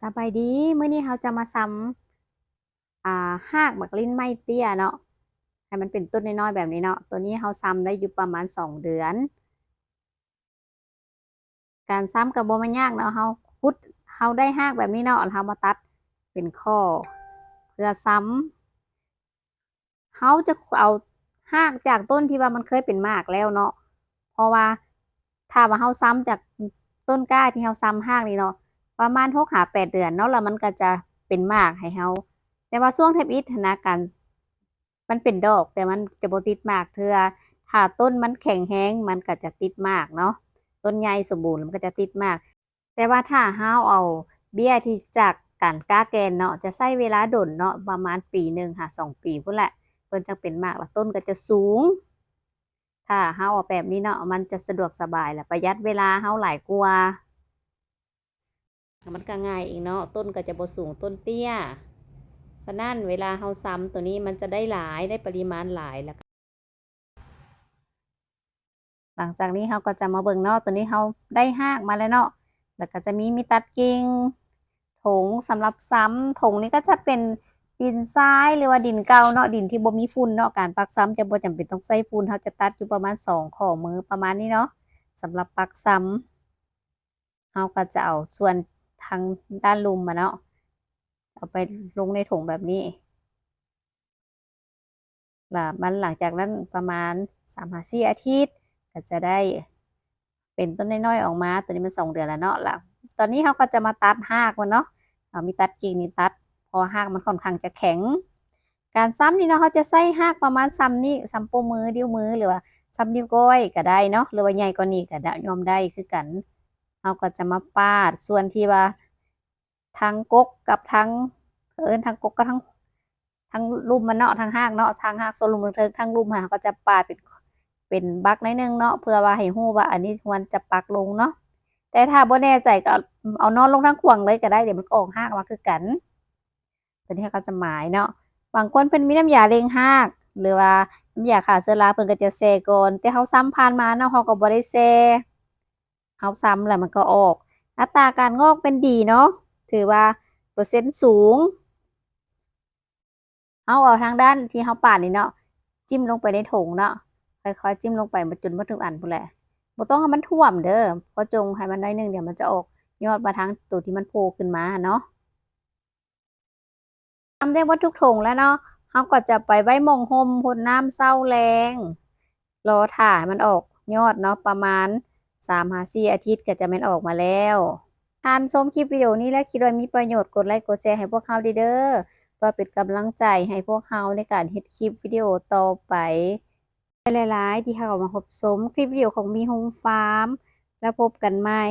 ສະບາຍດີ ມື້ນີ້ເຮົາຈະມາຊຳ ອ່າ ຮາກໝາກລິ້ນໄມ້ເຕ້ຍເນາະ ໃຫ້ມັນເປັນຕົ້ນນ້ອຍໆແບບນີ້ເນາະ. ໂຕນີ້ເຮົາຊຳໄດ້ຢູ່ປະມານສອງເດືອນ. ການຊຳກໍບໍ່ແມ່ນຍາກເນາະ, ເຮົາຂຸດ ເຮົາໄດ້ຮາກແບບນີ້ເນາະ ເຮົາມາຕັດເປັນຂໍ້ເພື່ອຊຳ. ເຮົາຈະເອົາຮາກຈາກຕົ້ນທີ່ວ່າມັນເຄີຍເປັນໝາກແລ້ວເນາະ, ເພາະວ່າຖ້າວ່າເຮົາຊຳຈາກຕົ້ນກ້າທີ່ເຮົາຊຳຮາກນີ້ເນາະ ປະມານຫົກຫາແປດເດືອນເນາະ ແລ້ວມັນກໍຈະເປັນໝາກໃຫ້ເຮົາ. ແຕ່ວ່າຊ່ວງທຳອິດຫັ້ນນະ ການ ມັນເປັນດອກ ແຕ່ມັນຈະບໍ່ຕິດໝາກເທື່ອ. ຖ້າຕົ້ນມັນແຂງແຮງ ມັນກໍຈະຕິດໝາກເນາະ, ຕົ້ນໃຫຍ່ສົມບູນ ມັນກໍຈະຕິດໝາກ. ແຕ່ວ່າຖ້າເຮົາເອົາເບ້ຍທີ່ຈາກການກ້າແກ່ນເນາະ ຈະໃຊ້ເວລາດົນເນາະ ປະມານປີໜຶ່ງຫາສອງປີພຸ້ນແຫຼະ ເພິ່ນຈັ່ງເປັນໝາກ ແລ້ວຕົ້ນກໍຈະສູງ. ຖ້າເຮົາເອົາແບບນີ້ເນາະ ມັນຈະສະດວກສະບາຍ ແລະ ປະຢັດເວລາເຮົາຫຼາຍກວ່າ. ມັນກໍງ່າຍອີກເນາະ, ຕົ້ນກໍຈະບໍ່ສູງ ຕົ້ນເຕ້ຍ. ສະນັ້ນເວລາເຮົາຊຳໂຕນີ້ ມັນຈະໄດ້ຫຼາຍ ໄດ້ປະລິມານຫຼາຍ. ແລ້ວ ຫຼັງຈາກນີ້ເຮົາກໍຈະມາເບິ່ງເນາະ, ໂຕນີ້ເຮົາໄດ້ຮາກມາແລ້ວເນາະ, ແລ້ວກໍຈະມີ ມີຕັດກິ່ງ, ຖົງສຳລັບຊຳ. ຖົງນີ້ກໍຈະເປັນດິນຊາຍ ຫຼືວ່າດິນເກົ່າເນາະ, ດິນທີ່ບໍ່ມີຝຸ່ນເນາະ. ການປັກຊຳຈະບໍ່ຈຳເປັນຕ້ອງໃຊ້ຝຸ່ນ, ເຮົາຈະຕັດຢູ່ປະມານສອງຂໍ້ມືປະມານນີ້ເນາະ ສຳລັບປັກຊຳ. ເຮົາກໍຈະເອົາສ່ວນທາງດ້ານລຸ່ມມາເນາະ ເອົາໄປລົງໃນຖົງແບບນີ້ ລະມັນ ຫຼັງຈາກນັ້ນປະມານສາມຫາສີ່ອາທິດ ກໍຈະໄດ້ເປັນຕົ້ນນ້ອຍໆອອກມາ. ໂຕນີ້ມັນສອງເດືອນແລ້ວເນາະ. ລະຕອນນີ້ເຮົາກໍຈະມາຕັດຮາກມັນເນາະ, ເຮົາມີຕັດກິ່ງນີ້ຕັດ ເພາະວ່າຮາກມັນຂ້ອນຂ້າງຈະແຂງ. ການຊຳນີ້ເນາະ ເຮົາຈະໃຊ້ຮາກປະມານຊ່ຳນີ້ ຊ່ຳໂປ້ມື ນິ້ວມື ຫຼືວ່າຊ່ຳນິ້ວກ້ອຍກໍໄດ້ເນາະ ຫຼືວ່າໃຫຍ່ກວ່ານີ້ກໍໄດ້ ຍ່ອມໄດ້ຄືກັນ. ເຮົາກໍຈະມາປາດສ່ວນທີ່ວ່າທາງກົກກັບທາງ ເອີ້ນທາງກົກກັບທາງ ທາງລຸ່ມມັນເນາະ ທາງຮາກເນາະ ທາງຮາກສ່ວນລຸ່ມເທິງ ທາງລຸ່ມຫັ້ນ ເຮົາກໍຈະປາດເປັນ ເປັນບັກໜ້ອຍໜຶ່ງເນາະ ເພື່ອວ່າໃຫ້ຮູ້ວ່າອັນນີ້ຄວນຈະປັກລົງເນາະ. ແຕ່ຖ້າບໍ່ແນ່ໃຈກໍເອົານອນລົງທາງຂວາງເລີຍກໍໄດ້ ດຽວມັນກໍອອກຮາກມາຄືກັນ. ຕອນນີ້ເຮົາກໍຈະໝາຍເນາະ. ບາງຄົນເພິ່ນມີນ້ຳຢາເລັ່ງຮາກ ຫຼືວ່ານ້ຳຢາຂ້າເຊື້ອລາ ເພິ່ນກໍຈະແຊ່ກ່ອນ, ແຕ່ເຮົາຊຳຜ່ານມາເນາະ ເຮົາກໍບໍ່ໄດ້ແຊ່, ເຮົາຊຳແລ້ວມັນກໍອອກ. ອັດຕາການງອກເປັນດີເນາະ ຖືວ່າເປີເຊັນສູງ. ເຮົາເອົາທາງດ້ານທີ່ເຮົາປາດນີ້ເນາະ ຈິ້ມລົງໄປໃນຖົງເນາະ, ຄ່ອຍໆຈິ້ມລົງໄປໝົດ ຈົນໝົດທຸກອັນພຸ້ນແຫຼະ. ບໍ່ຕ້ອງໃຫ້ມັນຖ້ວມເດີ, ພໍຈົ່ງໃຫ້ມັນໜ້ອຍໜຶ່ງ ດຽວມັນຈະອອກຍອດມາທາງໂຕທີ່ມັນໂຜ່ຂຶ້ນມາເນາະ. ຊຳໄດ້ໝົດທຸກຖົງແລ້ວເນາະ, ເຮົາກໍຈະໄປໄວ້ໝ່ອງຮົ່ມ ຫົດນ້ຳເຊົ້າແລງ ລໍຖ້າໃຫ້ມັນອອກຍອດເນາະ, ປະມານສາມຫາສີ່ອາທິດກໍຈະແມ່ນອອກມາແລ້ວ. ທ່ານຊົມຄລິບວິດີໂອນີ້ແລ້ວຄິດວ່າມີປະໂຫຍດ, ກົດໄລກົດແຊໃຫ້ພວກເຮົາເດີ ເພື່ອເປັນກຳລັງໃຈໃຫ້ພວກເຮົາໃນການເຮັດຄລິບວິດີໂອຕໍ່ໄປ. ຫຼາຍໆທີ່ເຂົ້າມາຮັບຊົມຄລິບວິດີໂອຂອງມີໂຮມຟາມ, ແລ້ວພົບກັນໃໝ່.